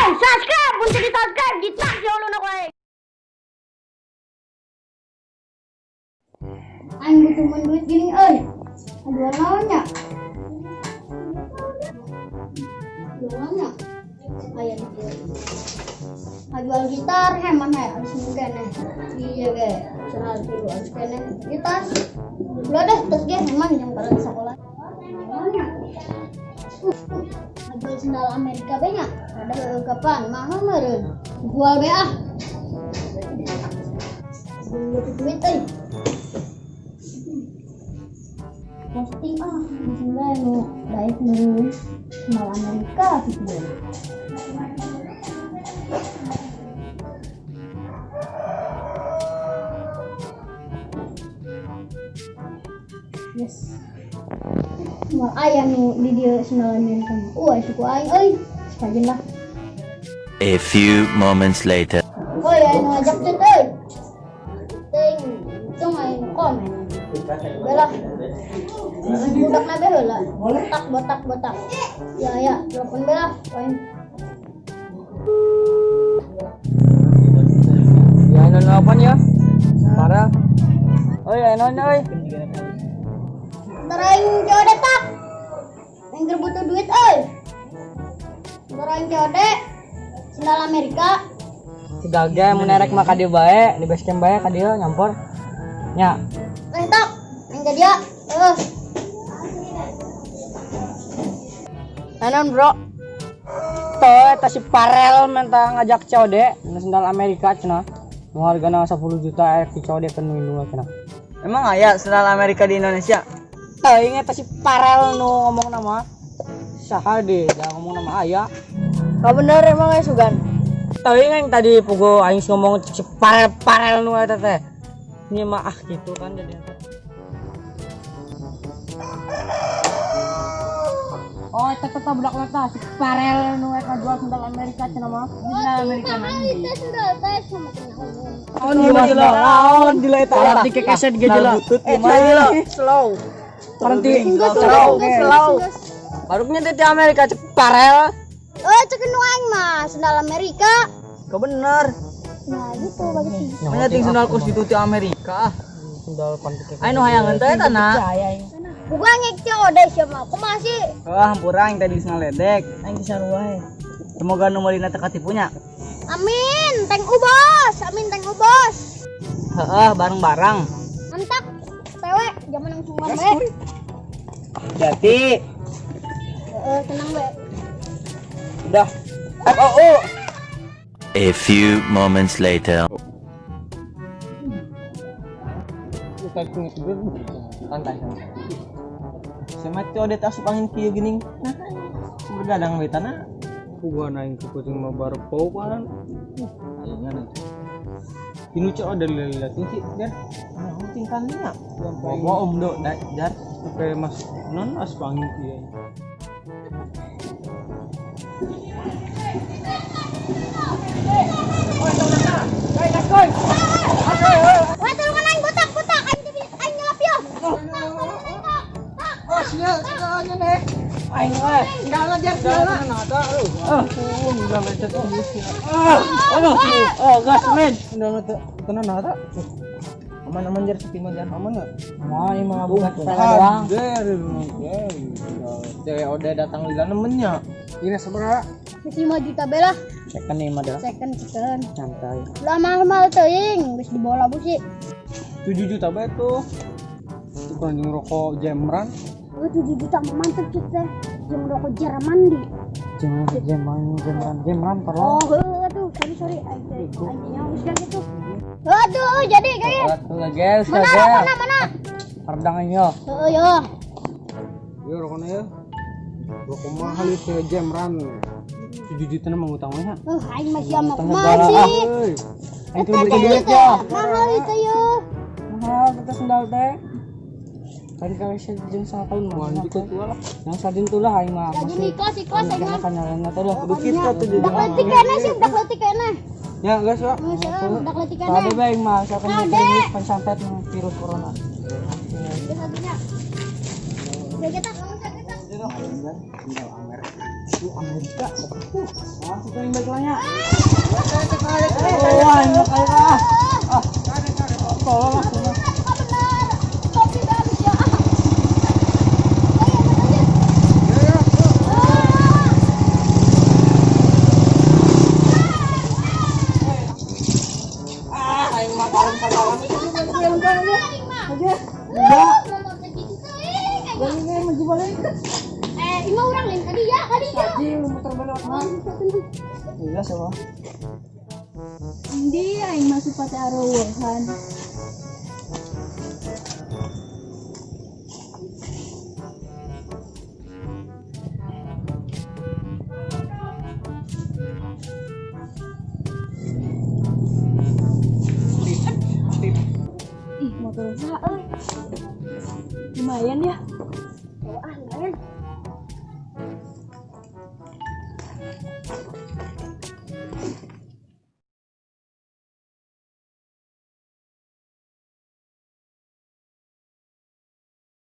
Hey, subscribe! Kung di subscribe, di tak si ulo na ko eh. Aing butuh mun duit gini euy. Jual naon nya? Jual naon nya? Aya di dieu. Ngajual gitar heman we alus keneh. Iya ge, cenah tilu alus keneh. Ieu tas. Ulah deh tas ge heman jeung barang sekolah. Naon nya? Ngajual sendal Amerika be nya. Ada heueuh kapan? Mahal meureun. Jual be ah. Butuh duit euy. Posting ah, langsung bae nu daek meureun sendal Amerika gitu. Yes. Moal aya nu di dieu sendal Amerika mah. Suku aing euy. Sepajen lah. A few moments later. Oh ya, nu ngajak chat euy. Ting, untung aya nu komen. Belah. Budak na be heula. Botak botak botak. Ya ya, telepon be lah. Poin. Ya anu nelpon ya. Parah. Oh ya anu euy. Ntar aing COD tak. Aing keur butuh duit euy. Ntar aing COD sendal Amerika. Si gage mun erek mah ka dieu bae, di base camp bae ka dieu nyampur. Nya. Eh tak, aing ka dieu. Heuh. Naon bro? Tuh, eta si Parel minta ngajak COD na sendal Amerika cenah. Nu hargana 10 juta erek di COD ke nu indungna cenah. Emang aya sendal Amerika di Indonesia? Teuing eta si Parel nu ngomong nama. Saha deh, da ngomong nama aya. Ka bener emang aya sugan. Teuing aing tadi pugu aing ngomong si Parel-parel nu eta teh. Ini mah ah gitu kan jadi. Oh, eta teh budak eta si Parel nu eta jual sendal Amerika cenah mah. Sendal Amerika mah. Itu sendal teh sama cenah. Oh, gila laon gila eta. Berarti kekeset ge jelas. Slow. Berhenti. Slow, slow. Baru nyentuh di Amerika cek Parel. Oh, cek nu aing mah sendal Amerika. Kau bener. Nah, gitu bagus sih. Mana ting sendal kos itu di Amerika. Sendal pantik. Aing nu hayangeun teh eta na. Bukan ngek COD siapa? Kumaha sih? Wah, hampura aing tadi geus ngaledek. Aing geus sarua wae. Semoga nu meulina teu katipunya. Amin, thank you bos. Amin, thank you bos. Heeh, bareng-bareng. Mantap. Tewe, jangan langsung bae. Jati. Heeh, tenang bae. Udah. FOU. A few moments later. Santai. Sama COD tak asup angin kieu geuning. Nah, bergadang we tanah. Puguhan aing ke kucing mah baru pan. Aing itu. Ini COD lila sih, Jar. Nah, tingkan nya. Bawa om do, Jar. Sampai mas non asup angin kieu. Wah, tulungan aing botak, botak. Aing aing nyelap yo. Oh, sial, sendalnya nih. Aing we. Sendalna jar, sendalna. Oh, udah lecet Ah, aduh. Oh, gas men. Udah teu tenan eta. Aman-aman Jar, sepi mah Jar. Aman enggak? Wah, ini mah bukan sepele doang. Jar. COD datang lila nemennya. Ini seberapa? 5 juta be lah. Second nih mah dah. Second, second. Santai. Udah mahal-mahal teuing, geus dibola bu sih. 7 juta bae tuh. Itu kan jeung rokok Jemran. Oh, 7 juta mah mantep cuk teh. Jeung rokok Jerman di. Jemran, Jemran, Jemran, Jemran tolong. Oh, heuh atuh, sorry sorry. Aing teh aing nya geus kan gitu. Aduh, jadi kayak. Atuh guys, Mana guys. mana mana? Hardang yo. Heeh yo. Yo rokokna ya. Rokok mahal itu Jemran. 7 juta na mangutang we nya. Aing masih sama Utang kumaha negara, sih? Euy. Aing tuh Eta beli teh duit itu ya. mahal itu yo. Mahal kita sendal teh. Kan kalau jeung setahun mah. Lanjut ke tua lah. Yang sadin tuh lah aing mah. Jadi ikhlas ikhlas aing mah. Kan nyalana teh lah. Kudu kitu tuh jadi. Budak leutik keneh sih, budak leutik keneh. Ya, guys, ya. Budak leutik keneh. Tadi bae aing mah misalkan Kade. pensantet virus corona. Ada satunya. Ya kita, kamu sakit. Sendal Amerika. Itu Amerika. Asup aing balik lah nya. Oh, aing kayak ah. Ah. Tolong lah. Ima orang lain tadi ya, kali ya. Iya sama. Hindi, aing masuk pati arawahan. Ih, motor usaha euy. Lumayan ya.